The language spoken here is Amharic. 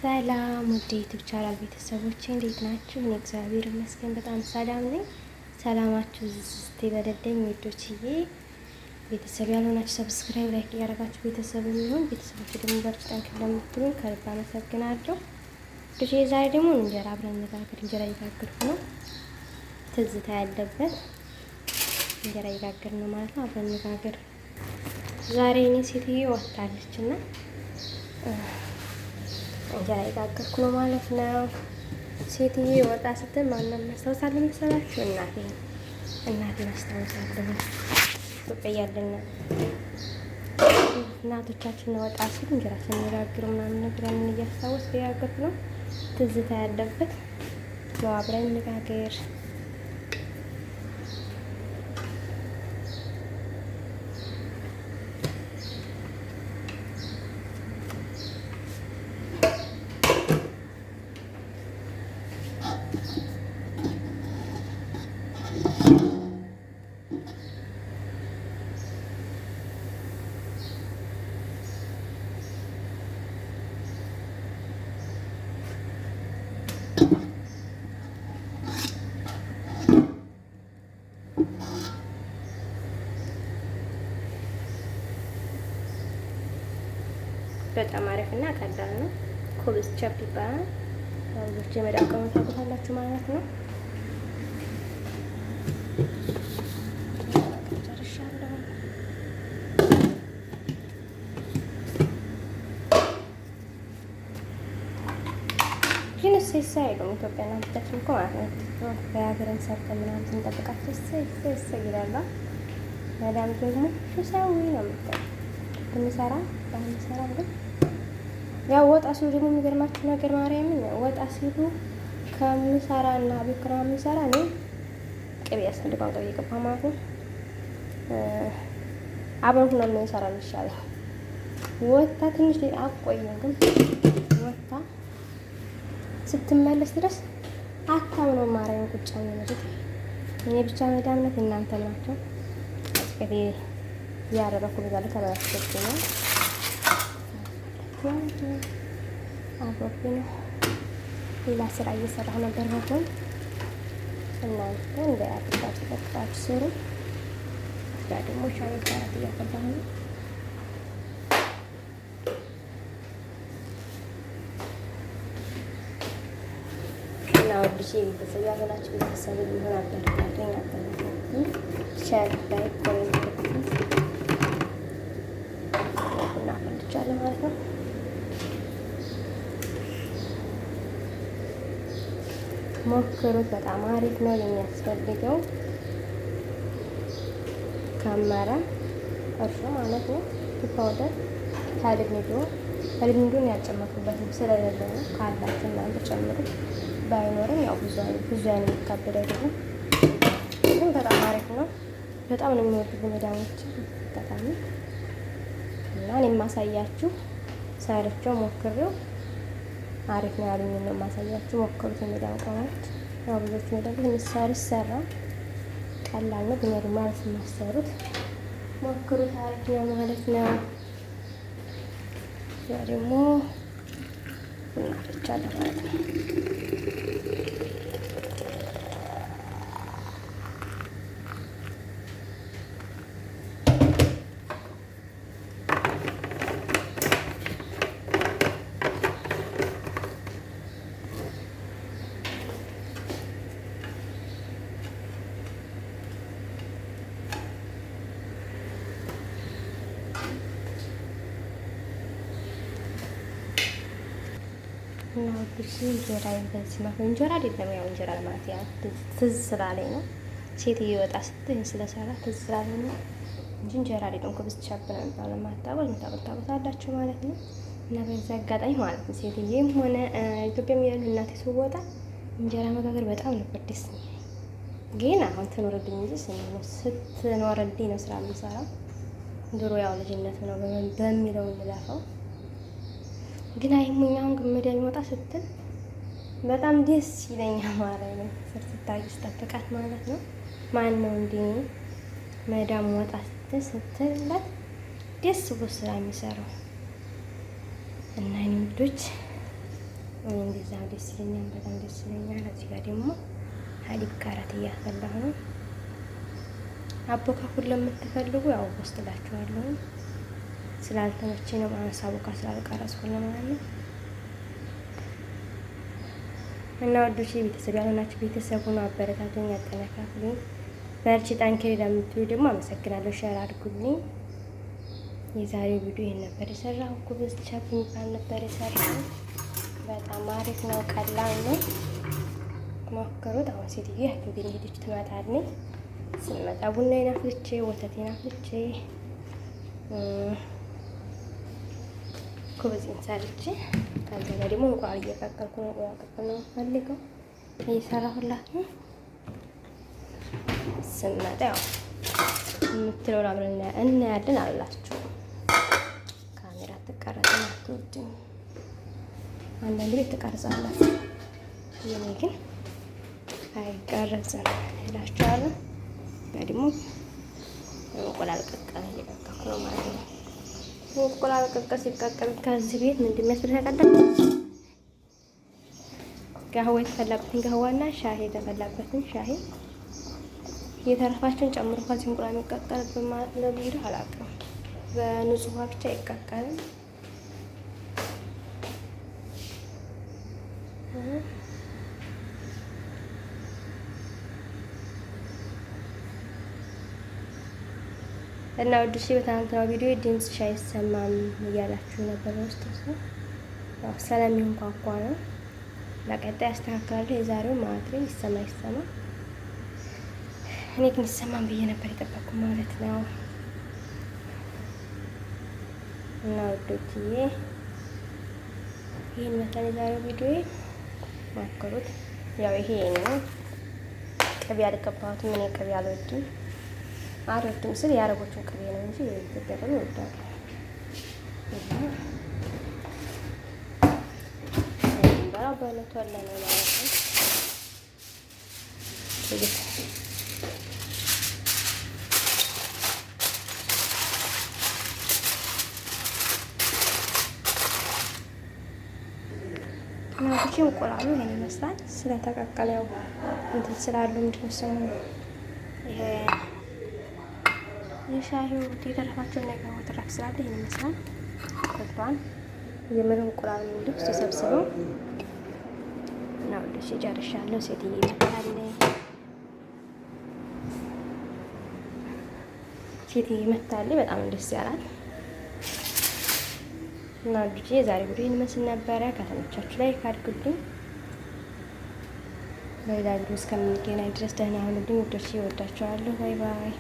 ሰላም ውድ YouTube channel ቤተሰቦቼ እንዴት ናችሁ? እኔ እግዚአብሔር ይመስገን በጣም ሰላም ነኝ። ሰላማችሁ ብዝት ይበልልኝ ውዶችዬ። ቤተሰብ ያልሆናችሁ subscribe፣ like እያደረጋችሁ ቤተሰብ የሚሆን ቤተሰቦች ደግሞ በርቱ ጠንክር ለምትሉኝ ከልብ አመሰግናለሁ። ውዶችዬ ዛሬ ደግሞ እንጀራ አብረን እንጋግር። እንጀራ እየጋገርኩ ነው። ትዝታ ያለበት እንጀራ እየጋገር ነው ማለት ነው። አብረን እንጋግር። ዛሬ እኔ ሴትዬ ወጥታለች እና እንጀራ እየጋገርኩ ነው ማለት ነው። ሴትዬ ወጣ ስትል ማንን ማስታወሳለሁ መሰላችሁ? እናቴ እናቴን አስታውሳለሁ። ኢትዮጵያ እያለን እናቶቻችን ወጣ ሲሉ እንጀራ ስንጋግር ምናምን ነገር ያንን እያስታወስኩ እየጋገርኩ ነው። ትዝታ ያለበት ነው። አብረን እንጋግር። በጣም አሪፍ እና ቀላል ነው። خبز ቸብ ይባላል። ብዙዎች የመዳም ቅመም ታውቁታላችሁ ማለት ነው። ጨርሻለሁ። ግን እሰይ እሰይ አይሉም ኢትዮጵያ እናቶቻችን እኮ ማለት ነው። በሀገርን ሰርተን ምናምን ስንጠብቃቸው እሰይ እሰይ እሰይ ይላሉ። መዳም ደግሞ شو سوي ነው የምትለው ብንሰራ ባንሰራ ግን ያው ወጣ ሲሉ ደግሞ የሚገርማችሁ ነገር ማርያምን ወጣ ሲሉ ከምሰራ እና ቤት ከምሰራ እኔ ቅቤ ያስፈልገዋል። ቅቤ የገባ ማለት ነው። አብረን ሁነን የምንሰራ የሚሻለኝ። ወታ ትንሽ አቆየም ግን ወታ ስትመለስ ድረስ አታምነው ማርያምን ቁጭ ነው። እኔ ብቻ መዳም ናት እናንተ ናቸው ቅቤ ያደረኩ በዛ ላይ ተበላሽቶብኛል። አብሮብኝ ነው። ሌላ ስራ እየሰራሁ ነበር በጎን። እናንተ እንዳያርባችሁ ጠጥቃችሁ ስሩ። እዛ ደግሞ ሻይ ሰራት እያፈላሁ ነው። እና ወድጄ ቤተሰብ ያልሆናችሁ ቤተሰብ ሊሆን አበረታቱኝ፣ አበረታቱኝ። share like comment ቡና አፈልቻለሁ ማለት ነው። ሞክሩት፣ በጣም አሪፍ ነው። የሚያስፈልገው خميرة እርሾ ማለት ነው። powder حليب ኒዶ حليب ኒዶን ያልጨመርኩበትም ስለሌለ ነው። ካላችሁ እናንተ ጨምሩ። ባይኖርም ያው ብዙ ብዙ ያን የሚካበድ አይደለም፣ ግን በጣም አሪፍ ነው። በጣም ነው የሚወዱት መዳሞች በጣም እና እኔ የማሳያችሁ ሰርቼው ሞክሬው አሪፍ ነው ያሉኝ ነው የማሳያችሁ። ሞክሩት የመዳም ቅመሞች። ያው ብዙዎች መዳም ሚሰራ ይሰራ ቀላል ነው፣ ግን ደግሞ አሪፍ የማሰሩት ሞክሩት፣ አሪፍ ነው ማለት ነው። ያ ደግሞ ቡና አፍልቻለሁ ማለት ነው። እና ውዶች እንጀራ በዚህ ማለት ነው። እንጀራ አይደለም ያው እንጀራ ማለት ያው ትዝ ስላለኝ ነው። ሴትዮ ወጣ ስትል ስለሰራ ትዝ ስላለኝ ነው እንጂ እንጀራ አይደለም። خبز ቸብ ነው የሚባለው። ማታወቅ ታውቁት አላችሁ ማለት ነው። እና በዛ አጋጣሚ ማለት ነው ሴትዬም ሆነ ኢትዮጵያም ያሉ እናቴ ስወጣ እንጀራ መጋገር በጣም ነበር ደስ የሚለኝ። ግን አሁን ትኖርልኝ እንጂ ስትኖርልኝ ነው ስራ የምሰራው። ድሮ ያው ልጅነት ነው በሚለው እንለፈው ግን አይሙኝ አሁን ግምድ የሚወጣ ስትል በጣም ደስ ይለኛል ማለት ነው። ስር ስታይ ስጠብቃት ማለት ነው። ማን ነው እንዴ መዳም ወጣ ስትል ስትልላት ደስ ብሎ ስራ የሚሰራው እና እኔ ውዶች እኔ እንደዛ ደስ ይለኛል፣ በጣም ደስ ይለኛል። እዚህ ጋር ደግሞ حليب ካራት እያፈላሁ ነው። አቦካኩን ለምትፈልጉ ያው ወስድላችኋለሁ። ስላልተመቼ ነው ማለት ሳቦካ ስላልቀረጽኩ ነው ማለት ነው። እና ወዶቼ ቤተሰብ ያልሆናችሁ ቤተሰቡን አበረታቱኝ፣ አጠነካክሉኝ። በርቺ ጠንክሪ ለምትሉ ደግሞ አመሰግናለሁ። share አድርጉልኝ። የዛሬው ቪዲዮ ይሄን ነበር የሰራው። خبز ቻፕ የሚባል ነበር የሰራው። በጣም አሪፍ ነው፣ ቀላል ነው። ሞክሩት። አሁን ሴትዮ ሐኪም ቤት ሄደች ትመጣለች። ስመጣ ቡናዬን አፍልቼ ወተቴን አፍልቼ ኩብዜን ሰርቼ ከዛ ጋር ደግሞ እንቁላል እየቀቀልኩ ነው። እንቁላል ቀቅል ነው የምፈልገው እየሰራሁላት ነው። ስመጣ ያው የምትለውን አብረን እናያለን አላችሁ። ካሜራ ትቀረጽ አትወድም። አንዳንድ ቤት ትቀርጻላችሁ፣ የኔ ግን አይቀረጽም እላችኋለሁ። ደግሞ እንቁላል ቅቅል እየቀቀልኩ ነው ማለት ነው። እንቁላል ቅቅል ሲቀቀል ከዚህ ቤት ምንድን የሚያስፈልግ ታውቃላችሁ? قهوة የተፈላበትን قهوة ና ሻሂ የተፈላበትን ሻሂ የተረፋቸውን ጨምሮ ከዚህ እንቁላል የሚቀቀልበት ማለት ነው። ለምን አላውቅም። በንጹህ ውሃ ብቻ አይቀቀልም። እና ውድ በትናንትናው ቪዲዮ ድምፅሽ አይሰማም እያላችሁ ነበር። ውስጥ ሰው ያው ስለሚንኳኳ ነው። ለቀጣይ አስተካክላለሁ። የዛሬው ማለት ነው ይሰማ ይሰማ። እኔ ግን ይሰማም ብዬ ነበር የጠበቅኩ ማለት ነው። እና ውዶችዬ ይህን ይመስላል የዛሬው ቪዲዮ፣ ሞክሩት። ያው ይሄ ነው። ቅቤ አልቀባሁትም እኔ ቅቤ አልወድም። አልወድም ስል የአረቦቹን ቅቤ ነው እንጂ የኢትዮጵያ ቅቤ እወዳለሁ። እና በእለቱ አለ ነው ማለት ነው። ናቶች እንቁላሉ ይሄን ይመስላል። ስለተቀቀለ ያው እንትን ስላሉ ምንድን ነው ስሙ ይሄ የሻሂው የተረፋቸውን ነገር ወተራፍ ስላለ ይሄን ይመስላል። ቆልቷን የምር እንቁላል ምንድን ተሰብስበው እና ወደሽ ጨርሻለሁ። ሴትዬ መታለች፣ ሴትዬ መታለች። በጣም ደስ ያላል። እና ልጄ የዛሬ ቪዲዮ ይህን ይመስል ነበረ። ከተመቻችሁ like አድርጉልኝ። በሌላ ቪዲዮ እስከምንገናኝ ድረስ ደህና ሁኑልኝ ውዶቼ፣ እወዳችኋለሁ። bye bye።